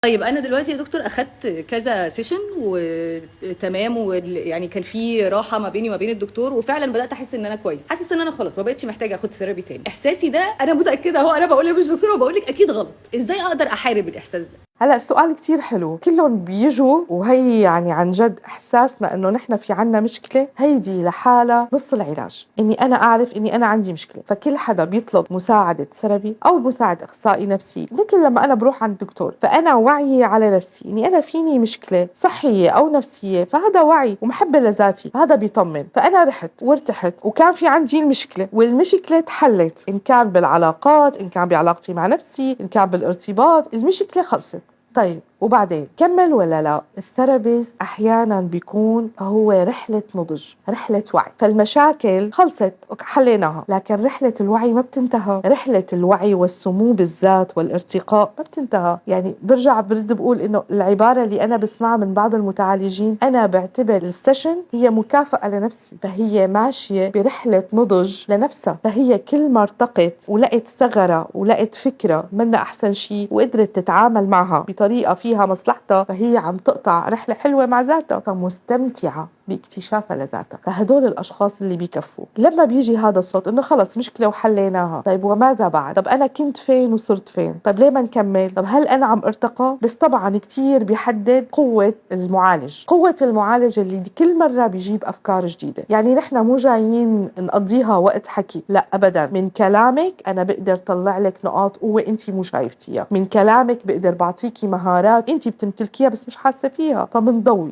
طيب انا دلوقتي يا دكتور اخدت كذا session وتمام، ويعني كان في راحة ما بيني وما بين الدكتور، وفعلا بدات احس ان انا كويس، حاسس ان انا خلاص ما بقتش محتاجه اخد therapy تاني. احساسي ده انا متاكدة اهو، انا بقول مش دكتور وبقول لك اكيد غلط. ازاي اقدر احارب الاحساس ده؟ هلا السؤال كتير حلو، كلهم بيجوا وهي يعني عن جد احساسنا انه نحن في عنا مشكله، هيدي لحالها نص العلاج، اني انا اعرف اني انا عندي مشكله. فكل حدا بيطلب مساعدة therapy او مساعدة اخصائي نفسي، مثل لما انا بروح عند دكتور، فانا وعيي على نفسي اني انا فيني مشكلة صحية او نفسيه، فهذا وعي ومحبه لذاتي، هذا بيطمن. فانا رحت وارتحت وكان في عندي المشكلة والمشكلة تحلت، ان كان بالعلاقات، ان كان بعلاقتي مع نفسي، ان كان بالارتباط، المشكلة خلصت. طيب وبعدين كمل ولا لا؟ ال therapist احيانا بيكون هو رحله نضج، رحله وعي. فالمشاكل خلصت حليناها، لكن رحله الوعي ما بتنتهى. رحله الوعي والسمو بالذات والارتقاء ما بتنتهى. يعني برجع برد بقول انه العبارة اللي انا بسمعها من بعض المتعالجين، انا بعتبر ال session هي مكافاة لنفسي. فهي ماشية برحله نضج لنفسها، فهي كل ما ارتقت ولقت ثغره ولقت فكرة منا احسن شيء وقدرت تتعامل معها بطريقة فيها مصلحتها، فهي عم تقطع رحلة حلوة مع ذاتها، فمستمتعة باكتشافها لذاتها. فهدول الأشخاص اللي بيكفوا لما بيجي هذا الصوت إنه خلص مشكلة وحليناها، طيب وماذا بعد؟ طب أنا كنت فين وصرت فين؟ طيب ليه ما نكمل؟ طب هل أنا عم ارتقى؟ بس طبعا كتير بيحدد قوة المعالج، قوة المعالج اللي كل مرة بيجيب أفكار جديدة. يعني نحن مو جايين نقضيها وقت حكي، لا أبدا. من كلامك أنا بقدر طلع لك نقاط قوة أنت مو شايفتيها، من كلامك بقدر بعطيكي مهارات أنت بتمتلكيها بس مش حاسة فيها. فمنضوي